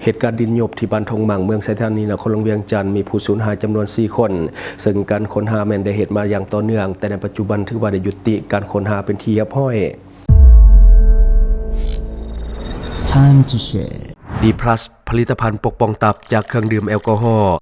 ເຫດການດິນຍຸບທີ່ບ້ານທົ່ງມັງ ເມືອງໄຊທານີ ນະຄອນຫຼວງວຽງຈັນ ມີຜູ້ສູນຫາຍຈຳນວນສີ່ຄົນ, ເຊິ່ງການຄົ້ນຫາແມ່ນໄດ້ເຮັດມາຢ່າງຕໍ່ເນື່ອງ, ແຕ່ໃນປັດຈຸບັນຖືວ່າໄດ້ຍຸຕິການຄົ້ນຫາເປັນທີ່ຮຽບຮ້ອຍ. Time to share. ດີພລັສ ຜະລິດຕະພັນປົກປ້ອງຕັບຈາກເຄື່ອງດື່ມແອລກໍຮໍ.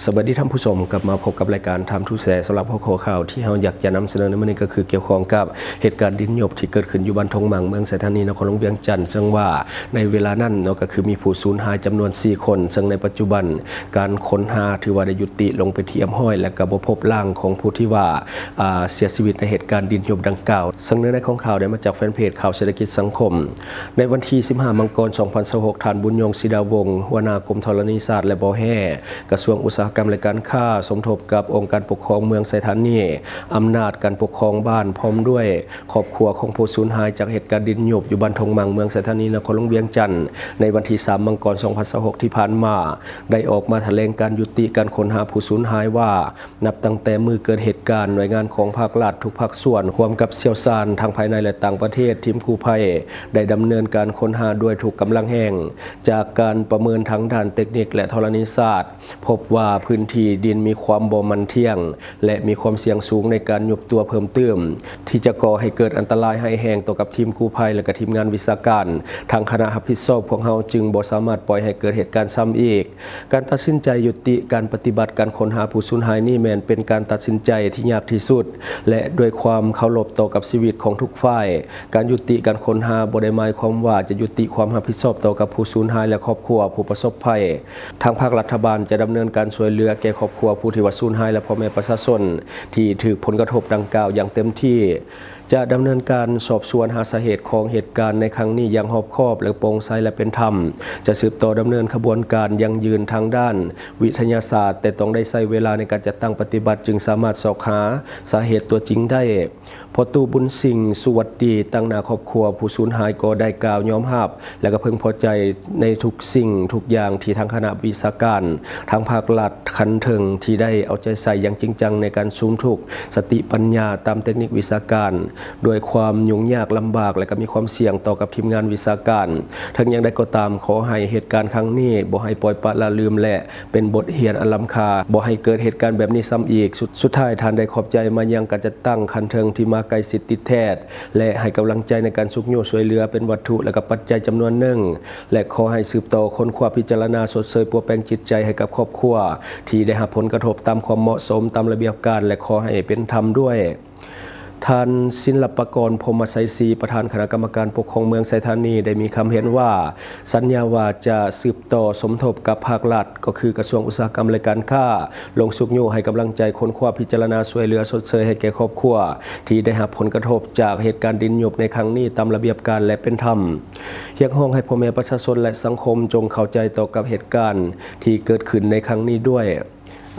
ສະບາຍດີທ່ານຜູ້ຊົມ, ກັບມາພົບກັບລາຍການ Time to Share ສຳລັບຫົວຂໍ້ຂ່າວທີ່ເຮົາຢາກຈະນຳສະເໜີໃນມື້ນີ້ ກໍຄືກ່ຽວຂ້ອງກັບເຫດການດິນຍຸບທີ່ເກີດຂຶ້ນຢູ່ບ້ານທົ່ງມັງ ເມືອງໄຊທານີ ນະຄອນຫຼວງວຽງຈັນ, ເຊິ່ງວ່າໃນເວລານັ້ນເນາະ ກໍຄືມີຜູ້ສູນຫາຍຈຳນວນສີ່ຄົນ, ເຊິ່ງໃນປັດຈຸບັນການຄົ້ນຫາຖືວ່າໄດ້ຍຸຕິລົງເປັນທີ່ຮຽບຮ້ອຍ ແລະ ກໍບໍ່ພົບຮ່າງຂອງຜູ້ທີ່ວ່າ ອ່າ ເສຍຊີວິດໃນເຫດການດິນຍຸບດັ່ງກ່າວ. ເຊິ່ງເນື້ອໃນຂອງຂ່າວໄດ້ມາຈາກແຟນເພຈຂ່າວເສດຖະກິດສັງຄົມ. ໃນວັນທີສິບຫ້າ ມັງກອນ ສອງພັນຊາວຫົກ ທ່ານ ບຸນຍົງ ສີດາວົງ ຫົວໜ້າກົມທໍລະນີສາດ ແລະ ບໍ່ແຮ່ ກະຊວງອຸດສາຫະກຳ ແລະ ການຄ້າ ສົມທົບກັບອົງການປົກຄອງເມືອງໄຊທານີ, ອຳນາດການປົກຄອງບ້ານ ພ້ອມດ້ວຍຄອບຄົວຂອງຜູ້ສູນຫາຍຈາກເຫດການດິນຍຸບຢູ່ບ້ານທົ່ງມັງ ເມືອງໄຊທານີ ນະຄອນຫຼວງວຽງຈັນ ໃນວັນທີສາມ ມັງກອນ ສອງພັນຊາວຫົກ ທີ່ຜ່ານມາ ໄດ້ອອກມາຖະແຫຼງການຍຸຕິການຄົ້ນຫາຜູ້ສູນຫາຍວ່າ ນັບຕັ້ງແຕ່ມື້ເກີດເຫດການ, ໜ່ວຍງານຂອງພາກລັດທຸກພາກສ່ວນ ຮ່ວມກັບຊ່ຽວຊານທັງພາຍໃນ ແລະ ຕ່າງປະເທດ, ທີມກູ້ໄພ ໄດ້ດຳເນີນການຄົ້ນຫາດ້ວຍທຸກກຳລັງແຮງ. ຈາກການປະເມີນທາງດ້ານເຕັກນິກ ແລະ ທໍລະນີສາດ, ພົບວ່າພື້ນທີ່ດິນມີຄວາມບໍ່ໝັ້ນທ່ຽງ ແລະ ມີຄວາມສ່ຽງສູງໃນການຍຸບຕົວເພີ່ມຕື່ມ, ທີ່ຈະກໍ່ໃຫ້ເກີດອັນຕະລາຍຮ້າຍແຮງຕໍ່ກັບທີມກູ້ໄພ ແລະ ກະທີມງານວິຊາການ. ທາງຄະນະຮັບຜິດຊອບພວກເຮົາຈຶ່ງບໍ່ສາມາດປ່ອຍໃຫ້ເກີດເຫດການຊ້ຳອີກ. ການຕັດສິນໃຈຍຸຕິການປະຕິບັດການຄົ້ນຫາຜູ້ສູນຫາຍນີ້ ແມ່ນເປັນການຕັດສິນໃຈທີ່ຍາກທີ່ສຸດ ແລະ ດ້ວຍຄວາມເຄົາລົບຕໍ່ກັບຊີວິດຂອງທຸກຝ່າຍ. ການຍຸຕິການຄົ້ນຫາບໍ່ໄດ້ໝາຍຄວາມວ່າຈະຍຸຕິຄວາມຮັບຜິດຊອບຕໍ່ກັບຜູ້ສູນຫາຍ ແລະ ຄອບຄົວຜູ້ປະສົບໄພ. ທາງພາກລັດຖະບານຈະດຳເນີນການຊ່ວຍເຫຼືອແກ່ຄອບຄົວຜູ້ທີ່ວ່າສູນຫາຍ ແລະ ພໍ່ແມ່ປະຊາຊົນທີ່ຖືກຜົນກະທົບດັ່ງກ່າວຢ່າງເຕັມທີ່. ຈະດຳເນີນການສອບສວນຫາສາເຫດຂອງເຫດການໃນຄັ້ງນີ້ຢ່າງຮອບຄອບ ແລະ ໂປ່ງໃສ ແລະ ເປັນທຳ. ຈະສືບຕໍ່ດຳເນີນຂະບວນການຢັ້ງຢືນທາງດ້ານວິທະຍາສາດ, ແຕ່ຕ້ອງໄດ້ໃຊ້ເວລາໃນການຈັດຕັ້ງປະຕິບັດ ຈຶ່ງສາມາດຊອກຫາສາເຫດຕົວຈິງໄດ້. ພໍ່ຕູ້ ບຸນສິງ ສຸວັດດີ ຕາງໜ້າຄອບຄົວຜູ້ສູນຫາຍ ກໍໄດ້ກ່າວຍອມຮັບ ແລະ ກໍເພິ່ງພໍໃຈໃນທຸກສິ່ງທຸກຢ່າງທີ່ທາງຄະນະວິຊາການ, ທາງພາກລັດຂັ້ນເທິງທີ່ໄດ້ເອົາໃຈໃສ່ຢ່າງຈິງຈັງໃນການສຸມທຸກສະຕິປັນຍາຕາມເຕັກນິກວິຊາການ. ດ້ວຍຄວາມຫຍຸ້ງຍາກລຳບາກ ແລະ ກໍມີຄວາມສ່ຽງຕໍ່ກັບທີມງານວິຊາການ. ເຖິງຢ່າງໃດກໍຕາມ, ຂໍໃຫ້ເຫດການຄັ້ງນີ້ບໍ່ໃຫ້ປ່ອຍປະລະລືມ ແລະ ເປັນບົດຮຽນອັນລ້ຳຄ່າ, ບໍ່ໃຫ້ເກີດເຫດການແບບນີ້ຊ້ຳອີກ. ສຸດ ສຸດທ້າຍທ່ານໄດ້ຂອບໃຈມາຍັງການຈັດຕັ້ງຂັ້ນເທິງທີ່ມາໃກ້ຊິດຕິດແທດ ແລະ ໃຫ້ກຳລັງໃຈໃນການຊຸກຍູ້ຊ່ວຍເຫຼືອເປັນວັດຖຸ ແລະ ກໍປັດໄຈຈຳນວນໜຶ່ງ ແລະ ຂໍໃຫ້ສືບຕໍ່ຄົ້ນຄວ້າ, ພິຈາລະນາຊົດເຊີຍປົວແປງຈິດໃຈໃຫ້ກັບຄອບຄົວທີ່ໄດ້ຮັບຜົນກະທົບຕາມຄວາມເໝາະສົມ, ຕາມລະບຽບການ ແລະ ຂໍໃຫ້ເປັນທຳດ້ວຍ. ທ່ານ ສິນລັບປະກອນ ພົມມະໄຊສີ ປະທານຄະນະກຳມະການປົກຄອງເມືອງໄຊທານີ ໄດ້ມີຄຳເຫັນວ່າ ສັນຍາວ່າຈະສືບຕໍ່ສົມທົບກັບພາກລັດ ກໍຄືກະຊວງອຸດສາຫະກຳ ແລະ ການຄ້າ ລົງຊຸກຍູ້ໃຫ້ກຳລັງໃຈຄົ້ນຄວ້າ, ພິຈາລະນາຊ່ວຍເຫຼືອຊົດເຊີຍໃຫ້ແກ່ຄອບຄົວທີ່ໄດ້ຮັບຜົນກະທົບຈາກເຫດການດິນຍຸບໃນຄັ້ງນີ້ຕາມລະບຽບການ ແລະ ເປັນທຳ. ຮຽກຮ້ອງໃຫ້ພໍ່ແມ່ປະຊາຊົນ ແລະ ສັງຄົມຈົ່ງເຂົ້າໃຈຕໍ່ກັບເຫດການທີ່ເກີດຂຶ້ນໃນຄັ້ງນີ້ດ້ວຍ.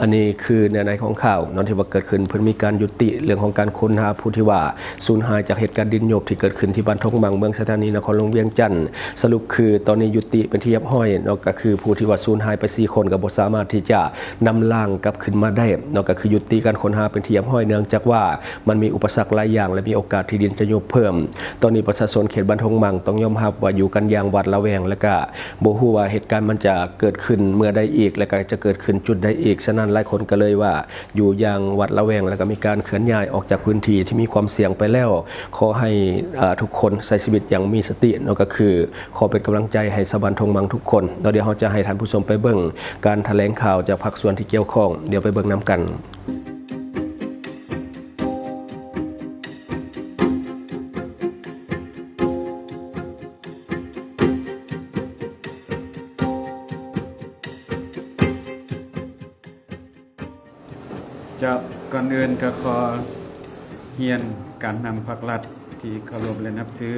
ອັນນີ້ຄືເນື້ອໃນຂອງຂ່າວເນາະ ທີ່ວ່າເກີດຂຶ້ນ, ເພິ່ນມີການຍຸຕິເລື່ອງຂອງການຄົ້ນຫາຜູ້ທີ່ວ່າສູນຫາຍຈາກເຫດການດິນຍຸບທີ່ເກີດຂຶ້ນທີ່ບ້ານທົ່ງມັງ ເມືອງໄຊທານີ ນະຄອນຫຼວງວຽງຈັນ. ສະຫຼຸບຄືຕອນນີ້ຍຸຕິເປັນທີ່ຮຽບຮ້ອຍເນາະ, ກໍຄືຜູ້ທີ່ວ່າສູນຫາຍໄປສີ່ຄົນກໍບໍ່ສາມາດທີ່ຈະນຳຮ່າງກັບຄືນມາໄດ້ເນາະ, ກໍຄືຍຸຕິການຄົ້ນຫາເປັນທີ່ຮຽບຮ້ອຍ ເນື່ອງຈາກວ່າມັນມີອຸປະສັກຫຼາຍຢ່າງ ແລະ ມີໂອກາດທີ່ດິນຈະຍຸບເພີ່ມ. ຕອນນີ້ປະຊາຊົນເຂດບ້ານທົ່ງມັງຕ້ອງຍອມຮັບວ່າຢູ່ກັນຢ່າງຫວາດລະແວງ ແລະ ກະບໍ່ຮູ້ວ່າເຫດການມັນຈະເກີດຂຶ້ນເມື່ອໃດອີກ ແລະ ກະຈະເກີດຂຶ້ນຈຸດໃດອີກ. ສະນັ້ນຫຼາຍຄົນກໍເລີຍວ່າ ຢູ່ຢ່າງຫວາດລະແວງ ແລະ ກໍມີການເຄື່ອນຍ້າຍອອກຈາກພື້ນທີ່ທີ່ມີຄວາມສ່ຽງໄປແລ້ວ. ຂໍໃຫ້ ເອີ ທຸກຄົນໃຊ້ຊີວິດຢ່າງມີສະຕິເນາະ, ກໍຄືຂໍເປັນກຳລັງໃຈໃຫ້ຊາວບ້ານທົ່ງມັງທຸກຄົນເນາະ. ດຽວເຮົາຈະໃຫ້ທ່ານຜູ້ຊົມໄປເບິ່ງການຖະແຫຼງຂ່າວຈາກພາກສ່ວນທີ່ກ່ຽວຂ້ອງ, ດຽວໄປເບິ່ງນຳກັນ. ເຈົ້າ, ກ່ອນອື່ນກໍຂໍຮຽນການນຳພັກລັດທີ່ເຄົາລົບ ແລະ ນັບຖື,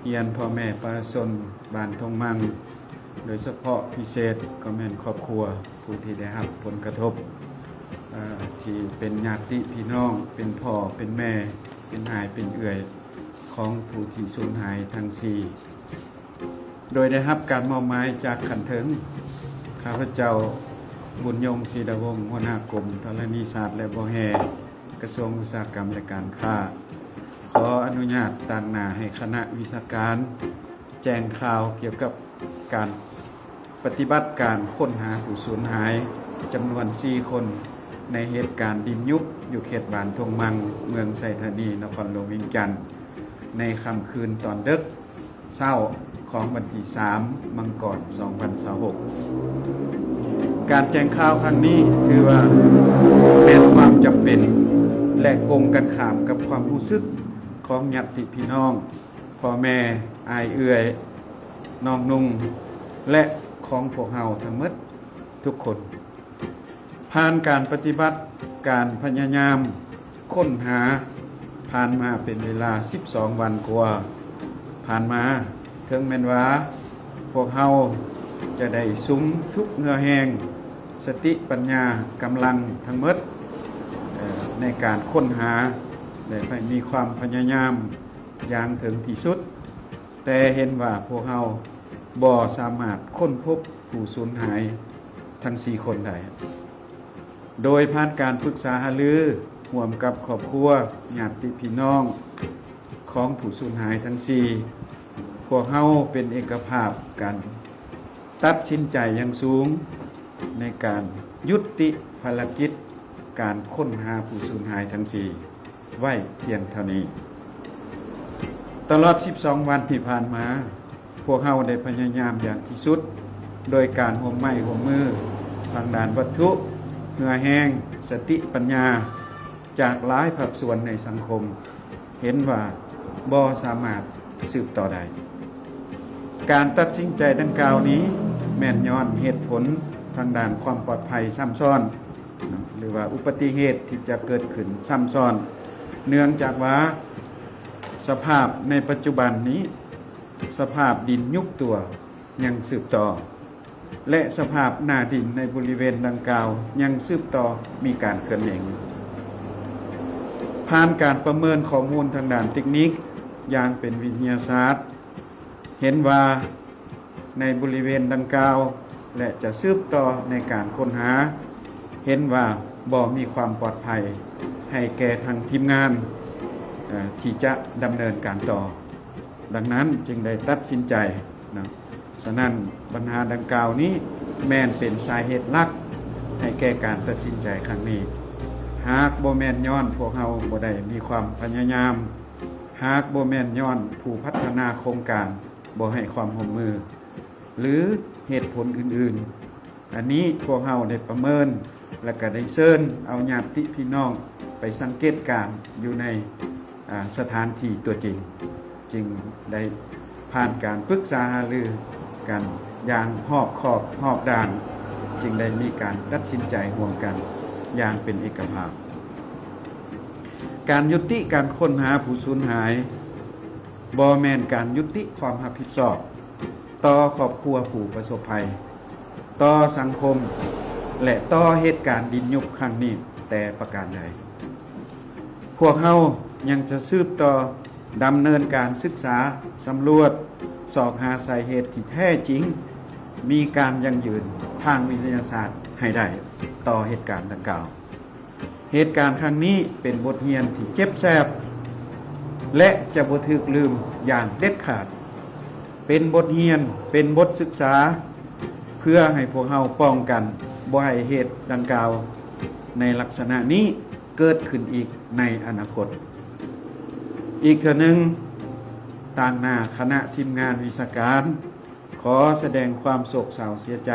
ຮຽນພໍ່ແມ່ປະຊາຊົນບ້ານທົ່ງມັງ, ໂດຍສະເພາະພິເສດກໍແມ່ນຄອບຄົວຜູ້ທີ່ໄດ້ຮັບຜົນກະທົບ, ເອີ ທີ່ເປັນຍາດຕິພີ່ນ້ອງ, ເປັນພໍ່ເປັນແມ່, ເປັນອ້າຍເປັນເອື້ອຍຂອງຜູ້ທີ່ສູນຫາຍທັງສີ່. ໂດຍໄດ້ຮັບການມອບໝາຍຈາກຂັ້ນເທິງ, ຂ້າພະເຈົ້າ ບຸນຍົງ ສີດາວົງ ຫົວໜ້າກົມທໍລະນີສາດ ແລະ ບໍ່ແຮ່ ກະຊວງອຸດສາຫະກຳ ແລະ ການຄ້າ ຂໍອະນຸຍາດຕາງໜ້າໃຫ້ຄະນະວິຊາການ ແຈ້ງຂ່າວກ່ຽວກັບການປະຕິບັດການຄົ້ນຫາຜູ້ສູນຫາຍຈຳນວນສີ່ຄົນ ໃນເຫດການດິນຍຸບຢູ່ເຂດບ້ານທົ່ງມັງ ເມືອງໄຊທານີ ນະຄອນຫຼວງວຽງຈັນ ໃນຄ່ຳຄືນຕອນເດິກເຊົ້າຂອງວັນທີສາມ ມັງກອນ ສອງພັນຊາວຫົກ. ການແຈ້ງຂ່າວຄັ້ງນີ້ຖືວ່າແມ່ນຄວາມຈຳເປັນ ແລະ ກົງກັນຂ້າມກັບຄວາມຮູ້ສຶກຂອງຍາດຕິພີ່ນ້ອງ ພໍ່ແມ່ ອ້າຍເອື້ອຍ ນ້ອງນຸ່ງ ແລະ ຂອງພວກເຮົາທັງໝົດທຸກຄົນ. ຜ່ານການປະຕິບັດການພະຍາຍາມຄົ້ນຫາຜ່ານມາເປັນເວລາສິບສອງວັນກວ່າຜ່ານມາ, ເຖິງແມ່ນວ່າພວກເຮົາຈະໄດ້ສຸມທຸກເຫື່ອແຮງ, ສະຕິປັນຍາ, ກຳລັງທັງໝົດ ເອີ່ ໃນການຄົ້ນຫາ ແລະ ໃຫ້ມີຄວາມພະຍາຍາມຢ່າງເຖິງທີ່ສຸດ, ແຕ່ເຫັນວ່າພວກເຮົາບໍ່ສາມາດຄົ້ນພົບຜູ້ສູນຫາຍທັງສີ່ຄົນໄດ້. ໂດຍຜ່ານການປຶກສາຫາລືຮ່ວມກັບຄອບຄົວ, ຍາດຕິພີ່ນ້ອງຂອງຜູ້ສູນຫາຍທັງສີ່, ພວກເຮົາເປັນເອກະພາບກັນ ຕັດສິນໃຈຢ່າງສູງໃນການຍຸຕິພາລະກິດການຄົ້ນຫາຜູ້ສູນຫາຍທັງສີ່ໄວ້ພຽງເທົ່ານີ້. ຕະຫຼອດສິບສອງວັນທີ່ຜ່ານມາ, ພວກເຮົາໄດ້ພະຍາຍາມຢ່າງທີ່ສຸດ ໂດຍການຮ່ວມໄມ້ຮ່ວມມືທາງດ້ານວັດຖຸ, ເຫື່ອແຮງ, ສະຕິປັນຍາ ຈາກຫຼາຍພາກສ່ວນໃນສັງຄົມ ເຫັນວ່າບໍ່ສາມາດສືບຕໍ່ໄດ້. ການຕັດສິນໃຈດັ່ງກ່າວນີ້ ແມ່ນຍ້ອນເຫດຜົນທາງດ້ານຄວາມປອດໄພຊ້ຳຊ້ອນ ຫຼືວ່າອຸບັດຕິເຫດທີ່ຈະເກີດຂຶ້ນຊ້ຳຊ້ອນ, ເນື່ອງຈາກວ່າສະພາບໃນປັດຈຸບັນນີ້ ສະພາບດິນຍຸບຕົວຍັງສືບຕໍ່ ແລະ ສະພາບໜ້າດິນໃນບໍລິເວນດັ່ງກ່າວຍັງສືບຕໍ່ມີການເຄື່ອນເຫວງ. ຜ່ານການປະເມີນຂໍ້ມູນທາງດ້ານເຕັກນິກຢ່າງເປັນວິທະຍາສາດ ເຫັນວ່າໃນບໍລິເວນດັ່ງກ່າວ ແລະ ຈະສືບຕໍ່ໃນການຄົ້ນຫາ ເຫັນວ່າບໍ່ມີຄວາມປອດໄພໃຫ້ແກ່ທາງທີມງານ ເອີ່ ທີ່ຈະດຳເນີນການຕໍ່. ດັ່ງນັ້ນຈຶ່ງໄດ້ຕັດສິນໃຈເນາະ. ສະນັ້ນບັນຫາດັ່ງກ່າວນີ້ແມ່ນເປັນສາເຫດຫຼັກໃຫ້ແກ່ການຕັດສິນໃຈຄັ້ງນີ້. ຫາກບໍ່ແມ່ນຍ້ອນພວກເຮົາບໍ່ໄດ້ມີຄວາມພະຍາຍາມ, ຫາກບໍ່ແມ່ນຍ້ອນຜູ້ພັດທະນາໂຄງການບໍ່ໃຫ້ຄວາມຮ່ວມມື ຫຼື ເຫດຜົນອື່ນໆ, ອັນນີ້ພວກເຮົາໄດ້ປະເມີນ ແລະ ກະໄດ້ເຊີນເອົາຍາດຕິພີ່ນ້ອງໄປສັງເກດການຢູ່ໃນ ອາ ສະຖານທີ່ຕົວຈິງ, ຈຶ່ງໄດ້ຜ່ານການປຶກສາຫາລືກັນຢ່າງຮອບຄອບຮອບດ້ານ, ຈຶ່ງໄດ້ມີການຕັດສິນໃຈຮ່ວມກັນຢ່າງເປັນເອກະພາບ. ການຍຸຕິການຄົ້ນຫາຜູ້ສູນຫາຍ ບໍ່ແມ່ນການຍຸຕິຄວາມຮັບຜິດຊອບຕໍ່ຄອບຄົວຜູ້ປະສົບໄພ, ຕໍ່ສັງຄົມ ແລະ ຕໍ່ເຫດການດິນຍຸບຄັ້ງນີ້ແຕ່ປະການໃດ. ພວກເຮົາຍັງຈະສືບຕໍ່ດຳເນີນການສຶກສາ, ສຳຫຼວດ, ຊອກຫາສາເຫດທີ່ແທ້ຈິງ, ມີການຢັ້ງຢືນທາງວິທະຍາສາດໃຫ້ໄດ້ຕໍ່ເຫດການດັ່ງກ່າວ. ເຫດການຄັ້ງນີ້ເປັນບົດຮຽນທີ່ເຈັບແສບ ແລະ ຈະບໍ່ຖືກລືມຢ່າງເດັດຂາດ. ເປັນບົດຮຽນ, ເປັນບົດສຶກສາ ເພື່ອໃຫ້ພວກເຮົາປ້ອງກັນບໍ່ໃຫ້ເຫດດັ່ງກ່າວໃນລັກສະນະນີ້ເກີດຂຶ້ນອີກໃນອະນາຄົດ. ອີກເທື່ອໜຶ່ງ, ຕາງໜ້າຄະນະທີມງານວິຊາການ ຂໍສະແດງຄວາມໂສກເສົ້າເສຍໃຈ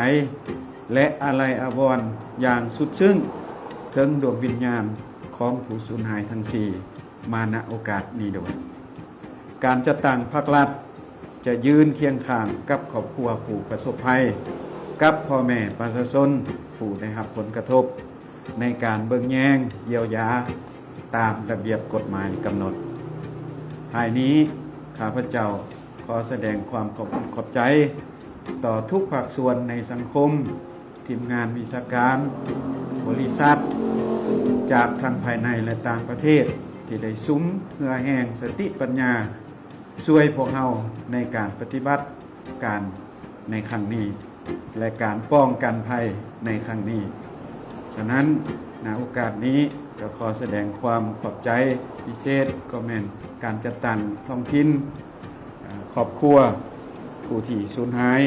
ແລະ ອາໄລອາວອນຢ່າງສຸດຊຶ້ງເຖິງດວງວິນຍານຂອງຜູ້ສູນຫາຍທັງສີ່ ມາ ນະ ໂອກາດນີ້ດ້ວຍ. ການຈັດຕັ້ງພາກລັດຈະຢືນຄຽງຂ້າງກັບຄອບຄົວຜູ້ປະສົບໄພ, ກັບພໍ່ແມ່ປະຊາຊົນຜູ້ໄດ້ຮັບຜົນກະທົບ ໃນການເບິ່ງແຍງ, ຢຽວຢາຕາມລະບຽບກົດໝາຍກຳນົດ. ທ້າຍນີ້, ຂ້າພະເຈົ້າຂໍສະແດງຄວາມຂອບອົກຂອບໃຈຕໍ່ທຸກພາກສ່ວນໃນສັງຄົມ, ທີມງານວິຊາການ, ບໍລິສັດ ຈາກທັງພາຍໃນ ແລະ ຕ່າງປະເທດ ທີ່ໄດ້ສຸມເຫື່ອແຮງ, ສະຕິປັນຍາ ຊ່ວຍພວກເຮົາໃນການປະຕິບັດການໃນຄັ້ງນີ້ ແລະ ການປ້ອງກັນໄພໃນຄັ້ງນີ້. ສະນັ້ນ, ນະໂອກາດນີ້ກໍຂໍສະແດງຄວາມຂອບໃຈພິເສດ ກໍແມ່ນການຈັດຕັ້ງທ້ອງຖິ່ນ, ເອີ່, ຄອບຄົວ ຜູ້ທີ່ສູນຫາຍ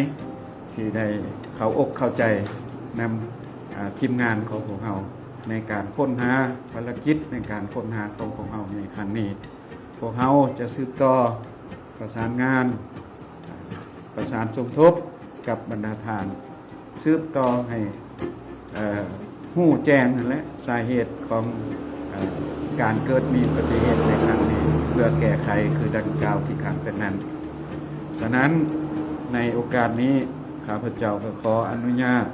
ທີ່ໄດ້ເຂົ້າອົກເຂົ້າໃຈນຳ ອາ ທີມງານຂອງພວກເຮົາ ໃນການຄົ້ນຫາ ພາລະກິດໃນການຄົ້ນຫາຂອງພວກເຮົາໃນຄັ້ງນີ້. ພວກເຮົາຈະສືບຕໍ່ປະສານງານ ປະສານສົມທົບກັບບັນດາທ່ານ ສືບຕໍ່ໃຫ້ ເອີ ຮູ້ແຈ້ງຫັ້ນແຫຼະ ສາເຫດຂອງ ເອີ ການເກີດມີອຸບັດຕິເຫດໃນຄັ້ງນີ້ ເພື່ອແກ້ໄຂຄືດັ່ງກ່າວທີ່ຂ້າງແຕ່ນັ້ນ. ສະນັ້ນ ໃນໂອກາດນີ້ ຂ້າພະເຈົ້າກໍຂໍອະນຸຍາດ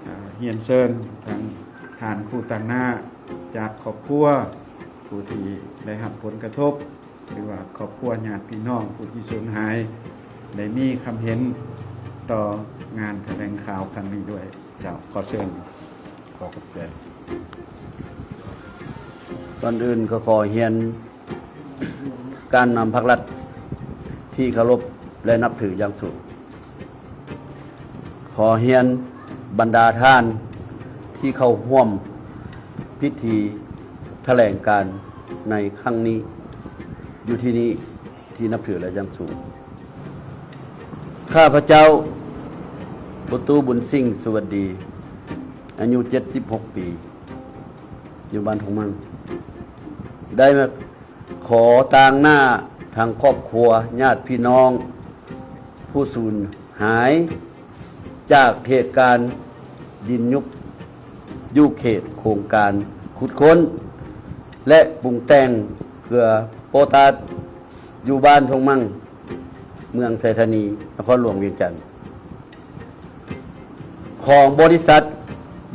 ເອີ ຮຽນເຊີນທາງທ່ານຜູ້ຕາງໜ້າຈາກຄອບຄົວ ຜູ້ທີ່ໄດ້ຮັບຜົນກະທົບ ຫຼືວ່າຄອບຄົວຍາດພີ່ນ້ອງຜູ້ທີ່ສູນຫາຍ ໄດ້ມີຄຳເຫັນຕໍ່ງານຖະແຫຼງຂ່າວຄັ້ງນີ້ດ້ວຍ. ເຈົ້າ ຂໍເຊີນ. ຂໍຂອບໃຈ. ກ່ອນອື່ນກໍຂໍຮຽນການນຳພັກລັດທີ່ເຄົາລົບ ແລະ ນັບຖືຢ່າງສູງ. ຂໍຮຽນບັນດາທ່ານທີ່ເຂົ້າຮ່ວມພິທີຖະແຫຼງການໃນຄັ້ງນີ້ ຢູ່ທີ່ນີ້ທີ່ນັບຖື ແລະ ຢ່າງສູງ. ຂ້າພະເຈົ້າ ປູຕູ້ ບຸນສິງ ສຸວັດດີ ອາຍຸເຈັດສິບຫົກປີ ຢູ່ບ້ານທົ່ງມັ່ງ ໄດ້ມາ ຂໍຕາງໜ້າທາງຄອບຄົວຍາດພີ່ນ້ອງຜູ້ສູນຫາຍຈາກເຫດການດິນຍຸບ ຢູ່ເຂດໂຄງການຂຸດຄົ້ນ ແລະ ປຸງແຕ່ງເກືອໂປຕາດ ຢູ່ບ້ານທົ່ງມັ່ງ ເມືອງໄຊທານີ ນະຄອນຫຼວງວຽງຈັນ ຂອງບໍລິສັດ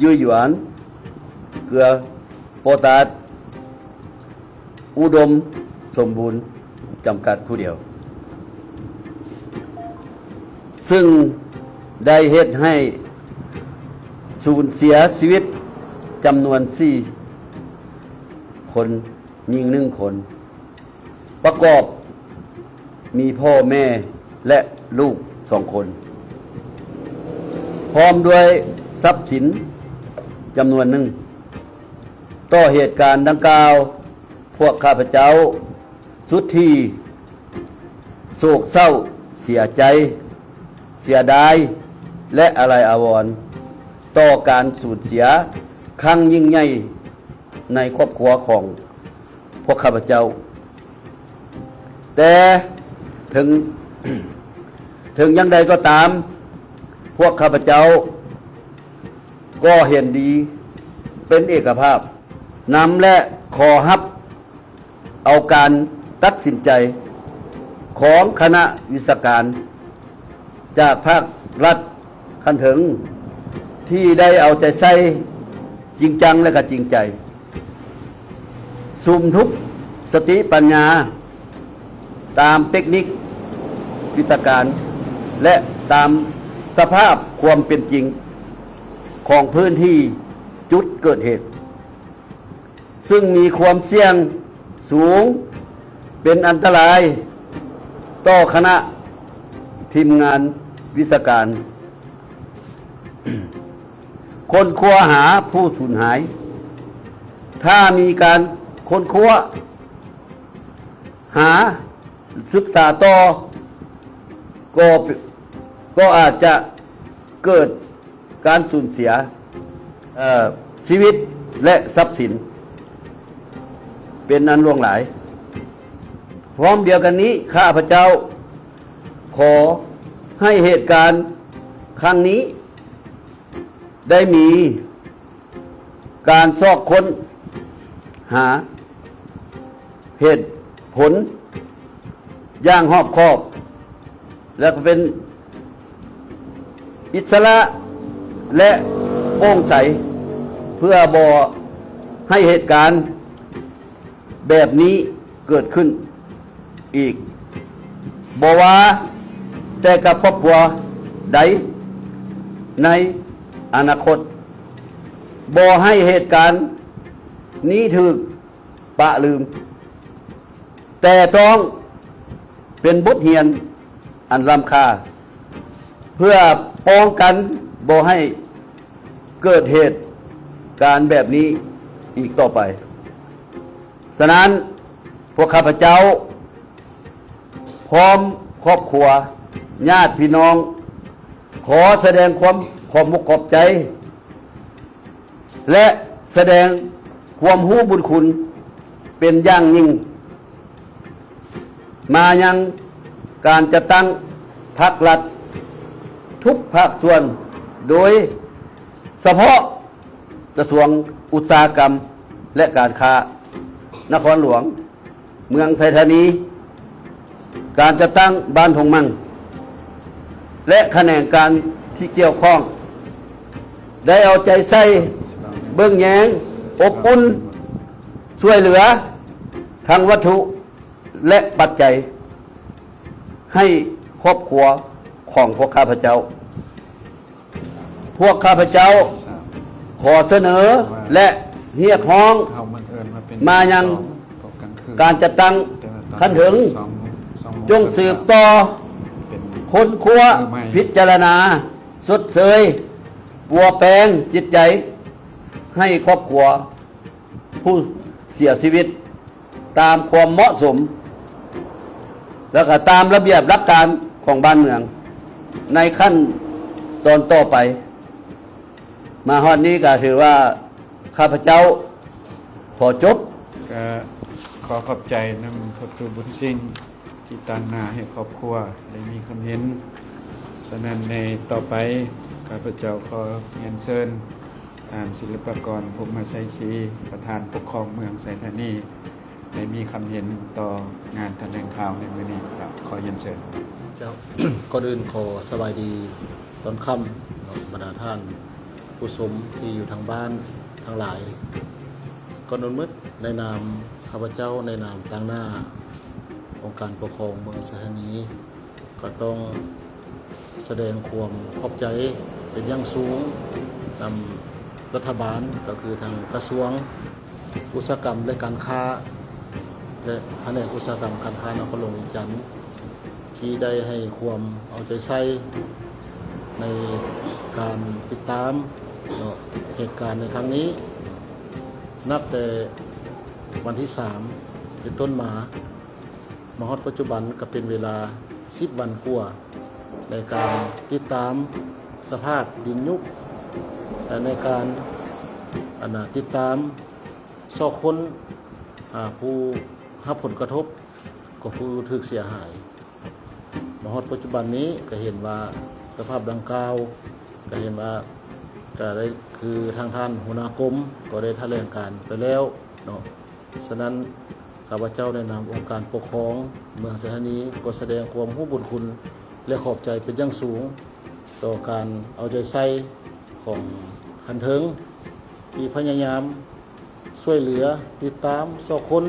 ຢູຍຫຍວນເກືອໂປຕາດ ອຸດົມສົມບູນ ຈຳກັດຜູ້ດຽວ, ຊຶ່ງໄດ້ເຮັດໃຫ້ສູນເສຍຊີວິດຈຳນວນສີ່ຄົນ, ຍິງໜຶ່ງຄົນ, ປະກອບມີພໍ່ແມ່ ແລະ ລູກສອງຄົນ ພ້ອມດ້ວຍຊັບສິນຈຳນວນໜຶ່ງ. ຕໍ່ເຫດການດັ່ງກ່າວ, ພວກຂ້າພະເຈົ້າສຸດທີ່ໂສກເສົ້າເສຍໃຈ, ເສຍດາຍ ແລະ ອາໄລອາວອນຕໍ່ການສູນເສຍຄັ້ງຍິ່ງໃຫຍ່ ໃນຄອບຄົວຂອງພວກຂ້າພະເຈົ້າ. ແຕ່ເຖິງ, ເຖິງຢ່າງໃດກໍຕາມ, ພວກຂ້າພະເຈົ້າກໍເຫັນດີເປັນເອກະພາບນຳ ແລະ ຂໍຮັບເອົາການຕັດສິນໃຈຂອງຄະນະວິຊາການ ຈາກພາກລັດຂັ້ນເທິງ ທີ່ໄດ້ເອົາໃຈໃສ່ຈິງຈັງ ແລະ ກະຈິງໃຈ ສຸມທຸບສະຕິປັນຍາຕາມເຕັກນິກວິຊາການ ແລະ ຕາມສະພາບຄວາມເປັນຈິງຂອງພື້ນທີ່ຈຸດເກີດເຫດ. ຊຶ່ງມີຄວາມສ່ຽງສູງເປັນອັນຕະລາຍຕໍ່ຄະນະທີມງານວິຊາການຄົ້ນຄວ້າຫາຜູ້ສູນຫາຍ. ຖ້າມີການຄົ້ນຄວ້າຫາສຶກສາຕໍ່ ກໍ, ກໍອາດຈະເກີດ ການສູນເສຍ, ເອີ, ຊີວິດ ແລະ ຊັບສິນເປັນອັນຫຼວງຫຼາຍ. ພ້ອມດຽວກັນນີ້, ຂ້າພະເຈົ້າຂໍໃຫ້ເຫດການຄັ້ງນີ້ໄດ້ມີການຊອກຄົ້ນຫາເຫດຜົນຢ່າງຮອບຄອບ ແລະ ເປັນ ອິດສະຫຼະ ແລະ ໂປ່ງໃສ ເພື່ອບໍ່ໃຫ້ເຫດການແບບນີ້ເກີດຂຶ້ນອີກ, ບໍ່ວ່າແຕ່ກັບຄອບຄົວໃດໃນອະນາຄົດ, ບໍ່ໃຫ້ເຫດການນີ້ຖືກປະລືມ, ແຕ່ຕ້ອງເປັນບົດຮຽນອັນລ້ຳຄ່າ ເພື່ອປ້ອງກັນບໍ່ໃຫ້ເກີດເຫດການແບບນີ້ອີກຕໍ່ໄປ. ສະນັ້ນ, ພວກຂ້າພະເຈົ້າ ພ້ອມຄອບຄົວ ຍາດພີ່ນ້ອງ ຂໍສະແດງຄວາມຂອບອົກຂອບໃຈ ແລະ ສະແດງຄວາມຮູ້ບຸນຄຸນເປັນຢ່າງຍິ່ງ ມາຍັງການຈັດຕັ້ງພັກລັດທຸກພາກສ່ວນ ໂດຍສະເພາະກະຊວງອຸດສາຫະກຳ ແລະ ການຄ້ານະຄອນຫຼວງ ເມືອງໄຊທານີ, ການຈັດຕັ້ງບ້ານທົ່ງມັ່ງ ແລະ ຂະແໜງການທີ່ກ່ຽວຂ້ອງ ໄດ້ເອົາໃຈໃສ່ເບິ່ງແຍງ, ອົບອຸ່ນ, ຊ່ວຍເຫຼືອທັງວັດຖຸ ແລະ ປັດໄຈ ໃຫ້ຄອບຄົວຂອງພວກຂ້າພະເຈົ້າ. ພວກຂ້າພະເຈົ້າຂໍສະເໜີ ແລະ ຮຽກຮ້ອງມາຍັງການຈັດຕັ້ງຂັ້ນເທິງ ຈົ່ງສືບຕໍ່ຄົ້ນຄວ້າ, ພິຈາລະນາ, ຊົດເຊີຍ, ປົວແປງຈິດໃຈໃຫ້ຄອບຄົວ ຜູ້ເສຍຊີວິດຕາມຄວາມເໝາະສົມ ແລ້ວກໍຕາມລະບຽບຫຼັກການຂອງບ້ານເມືອງ ໃນຂັ້ນຕອນຕໍ່ໄປ. ມາຮອດນີ້ກໍຖືວ່າຂ້າພະເຈົ້າຂໍຈົບ. ກໍຂໍຂອບໃຈນຳພໍ່ຕູ້ບຸນສິງ ທີ່ຕາງໜ້າໃຫ້ຄອບຄົວໄດ້ມີຄຳເຫັນ. ສະນັ້ນໃນຕໍ່ໄປ ຂ້າພະເຈົ້າຂໍຮຽນເຊີນ ທ່ານ ສິລະປະກອນ ພົມມະໄຊສີ ປະທານປົກຄອງເມືອງໄຊທານີ ໄດ້ມີຄຳເຫັນຕໍ່ງານຖະແຫຼງຂ່າວໃນມື້ນີ້. ເຈົ້າ ຂໍຮຽນເຊີນ. ເຈົ້າ ກ່ອນອື່ນຂໍສະບາຍດີຕອນຄ່ຳເນາະ ບັນດາທ່ານຜູ້ຊົມທີ່ຢູ່ທາງບ້ານທັງຫຼາຍ. ກ່ອນອື່ນໝົດ ໃນນາມຂ້າພະເຈົ້າ ໃນນາມຕາງໜ້າອົງການປົກຄອງເມືອງໄຊທານີ ກໍຕ້ອງສະແດງຄວາມຂອບໃຈເປັນຢ່າງສູງນຳລັດຖະບານ ກໍຄືທາງກະຊວງອຸດສາຫະກຳ ແລະ ການຄ້າ ແລະ ພະແນກອຸດສາຫະກຳການຄ້ານະຄອນຫຼວງວຽງຈັນ ທີ່ໄດ້ໃຫ້ຄວາມເອົາໃຈໃສ່ໃນການຕິດຕາມເນາະ ເຫດການໃນຄັ້ງນີ້ ນັບແຕ່ວັນທີສາມເປັນຕົ້ນມາ ມາຮອດປັດຈຸບັນກໍເປັນເວລາສິບວັນກວ່າ ໃນການຕິດຕາມສະພາບດິນຍຸບ ແລະ ໃນການ ອັນນ່າ ຕິດຕາມຊອກຄົ້ນຫາຜູ້ຮັບຜົນກະທົບ ກໍຄືຖືກເສຍຫາຍ. ມາຮອດປັດຈຸບັນນີ້ກໍເຫັນວ່າສະພາບດັ່ງກ່າວ ກໍເຫັນວ່າ ກໍໄດ້ ຄືທາງທ່ານຫົວໜ້າກົມກໍໄດ້ຖະແຫຼງການໄປແລ້ວເນາະ. ສະນັ້ນ ຂ້າພະເຈົ້າໃນນາມອົງການປົກຄອງເມືອງໄຊທານີ ກໍສະແດງຄວາມຮູ້ບຸນຄຸນ ແລະ ຂອບໃຈເປັນຢ່າງສູງຕໍ່ການເອົາໃຈໃສ່ຂອງຂັ້ນເທິງ ທີ່ພະຍາຍາມຊ່ວຍເຫຼືອ ຕິດຕາມ ຊອກຄົ້ນ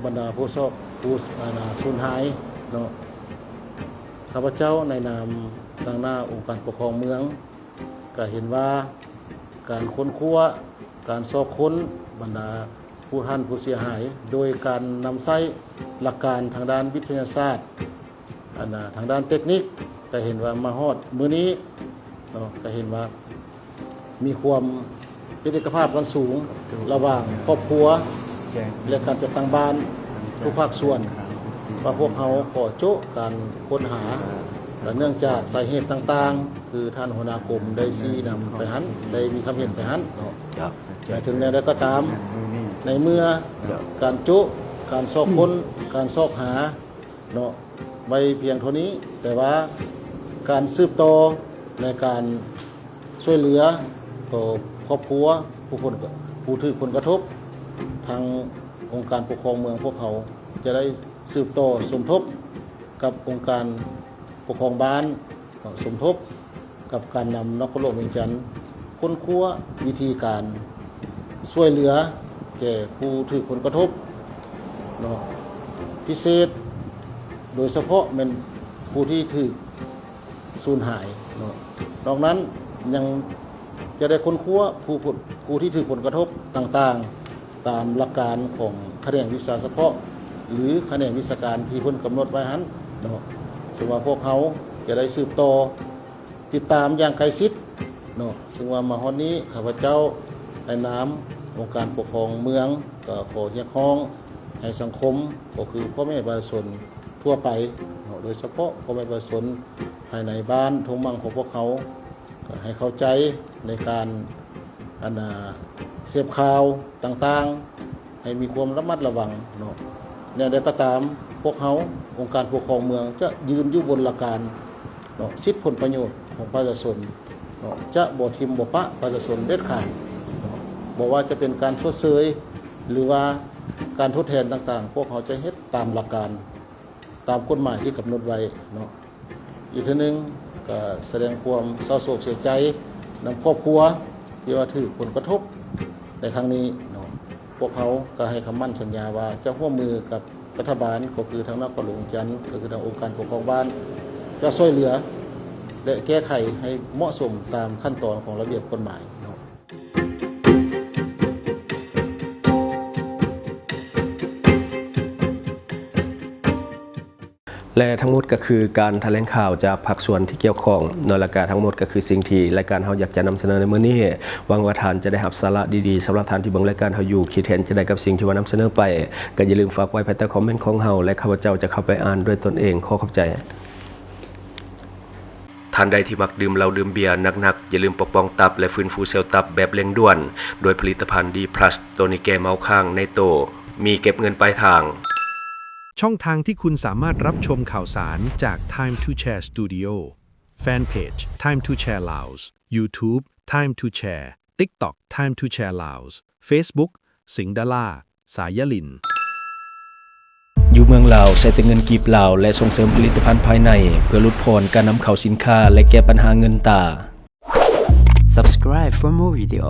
ບັນດາຜູ້ຊອກ ຜູ້ ອັນນ່າ ສູນຫາຍເນາະ. ຂ້າພະເຈົ້າໃນນາມຕາງໜ້າອົງການປົກຄອງເມືອງ ກໍເຫັນວ່າການຄົ້ນຄວ້າ ການຊອກຄົ້ນບັນດາຜູ້ທ່ານຜູ້ເສຍຫາຍ ໂດຍການນຳໃຊ້ຫຼັກການທາງດ້ານວິທະຍາສາດ ອັນນ່າ ທາງດ້ານເຕັກນິກ ກໍເຫັນວ່າມາຮອດມື້ນີ້ເນາະ ກໍເຫັນວ່າມີຄວາມເປັນເອກະພາບກັນສູງ ລະຫວ່າງຄອບຄົວ ແລະ ການຈັດຕັ້ງບ້ານທຸກພາກສ່ວນ ວ່າພວກເຮົາຂໍໂຈະການຄົ້ນຫາ ແລະ ເນື່ອງຈາກສາເຫດຕ່າງໆ ຄືທ່ານຫົວໜ້າກົມໄດ້ຊີ້ນຳໄປຫັ້ນ ໄດ້ມີຄຳເຫັນໄປຫັ້ນເນາະ. ແລະ ເຖິງແນວໃດກໍຕາມ ໃນເມື່ອການໂຈະ ການຊອກຄົ້ນ ການຊອກຫາ ເນາະ ໄວ້ພຽງເທົ່ານີ້, ແຕ່ວ່າການສືບຕໍ່ ແລະ ການຊ່ວຍເຫຼືອຕໍ່ຄອບຄົວຜູ້ຜົນ ຜູ້ຖືກຜົນກະທົບ ທາງອົງການປົກຄອງເມືອງພວກເຮົາຈະໄດ້ສືບຕໍ່ສົມທົບກັບອົງການປົກຄອງບ້ານ ເນາະ ສົມທົບ ກັບການນຳນະຄອນຫຼວງວຽງຈັນ ຄົ້ນຄວ້າວິທີການຊ່ວຍເຫຼືອແກ່ຜູ້ຖືກຜົນກະທົບເນາະ ພິເສດ ໂດຍສະເພາະແມ່ນຜູ້ທີ່ຖືກສູນຫາຍເນາະ. ນອກນັ້ນຍັງຈະໄດ້ຄົ້ນຄວ້າຜູ້ ຜູ້ທີ່ຖືກຜົນກະທົບຕ່າງໆ ຕາມຫຼັກການຂອງຂະແໜງວິຊາສະເພາະ ຫຼື ຂະແໜງວິຊາການທີ່ເພິ່ນກຳນົດໄວ້ຫັ້ນເນາະ. ເຊິ່ງວ່າພວກເຮົາຈະໄດ້ສືບຕໍ່ ຕິດຕາມຢ່າງໃກ້ຊິດເນາະ. ເຊິ່ງວ່າມາຮອດນີ້ ຂ້າພະເຈົ້າໃນນາມອົງການປົກຄອງເມືອງ ກໍຂໍຮຽກຮ້ອງໃຫ້ສັງຄົມ ກໍຄືພໍ່ແມ່ປະຊາຊົນທົ່ວໄປເນາ ໂດຍສະເພາະພໍ່ແມ່ປະຊາຊົນພາຍໃນບ້ານທົ່ງມັ່ງຂອງພວກເຮົາ ກໍໃຫ້ເຂົ້າໃຈໃນການ ອັນນ່າ ເສບຂ່າວຕ່າງໆ ໃຫ້ມີຄວາມລະມັດລະວັງເນາະ. ແນວໃດກໍຕາມ ພວກເຮົາ ອົງການປົກຄອງເມືອງ ຈະຢືນຢູ່ບົນຫຼັກການເນາະ ສິດຜົນປະໂຫຍດຂອງປະຊາຊົນເນາະ ຈະບໍ່ຖິ້ມບໍ່ປະປະຊາຊົນເດັດຂາດເນາະ. ບໍ່ວ່າຈະເປັນການຊົດເຊີຍ ຫຼືວ່າການທົດແທນຕ່າງໆ ພວກເຮົາຈະເຮັດຕາມຫຼັກການ ຕາມກົດໝາຍທີ່ກຳນົດໄວ້ເນາະ. ອີກເທື່ອໜຶ່ງກໍສະແດງຄວາມເສົ້າໂສກເສຍໃຈນຳຄອບຄົວທີ່ວ່າຖືກຜົນກະທົບໃນຄັ້ງນີ້ເນາະ. ພວກເຮົາກໍໃຫ້ຄຳໝັ້ນສັນຍາວ່າຈະຮ່ວມມືກັບລັດຖະບານ ກໍຄືທາງນະຄອນຫຼວງວຽງຈັນ ກໍຄືທາງອົງການປົກຄອງບ້ານ ຈະຊ່ວຍເຫຼືອ ແລະ ແກ້ໄຂໃຫ້ເໝາະສົມຕາມຂັ້ນຕອນຂອງລະບຽບກົດໝາຍເນາະ. ແລະ ທັງໝົດກໍຄືການຖະແຫຼງຂ່າວຈາກພາກສ່ວນທີ່ກ່ຽວຂ້ອງເນາະ ແລະ ກະທັງໝົດກໍຄືສິ່ງທີ່ລາຍການເຮົາຢາກຈະນຳສະເໜີໃນມື້ນີ້. ຫວັງວ່າທ່ານຈະໄດ້ຮັບສາລະດີໆ. ສຳລັບທ່ານທີ່ເບິ່ງລາຍການເຮົາຢູ່ ຄິດເຫັນຈັ່ງໃດກັບສິ່ງທີ່ວ່ານຳສະເໜີໄປ ກໍຢ່າລືມຝາກໄວ້ພາຍໃຕ້ຄອມເມັນຂອງເຮົາ ແລະ ຂ້າພະເຈົ້າຈະເຂົ້າໄປອ່ານດ້ວຍຕົນເອງ. ຂໍຂອບໃຈ. ທ່ານໃດທີ່ມັກດື່ມເຫຼົ້າດື່ມເບຍໜັກໆ ຢ່າລືມປົກປ້ອງຕັບ ແລະ ຟື້ນຟູເຊວຕັບແບບເລັ່ງດ່ວນ ດ້ວຍຜະລິດຕະພັນ D plus ໂຕນີ້ແກ້ເມົາຄ້າງໃນໂຕ ມີເກັບເງິນປາຍທາງ. ช่องทางที่คุณสามารถรับชมข่าวสารจาก Time to Share Studio Fanpage Time to Share Laos YouTube Time to Share TikTok Time to Share Laos Facebook สิงห์ดาล่า สายยะหลิ้น ຢູ່ເມືອງລາວໃຊ້ແຕ່ເງິນກີບລາວ ແລະ ສົ່ງເສີມຜະລິດຕະພັນພາຍໃນ ເພື່ອຫຼຸດຜ່ອນການນຳເຂົ້າສິນຄ້າ ແລະ ແກ້ບັນຫາເງິນຕາ. Subscribe for more video.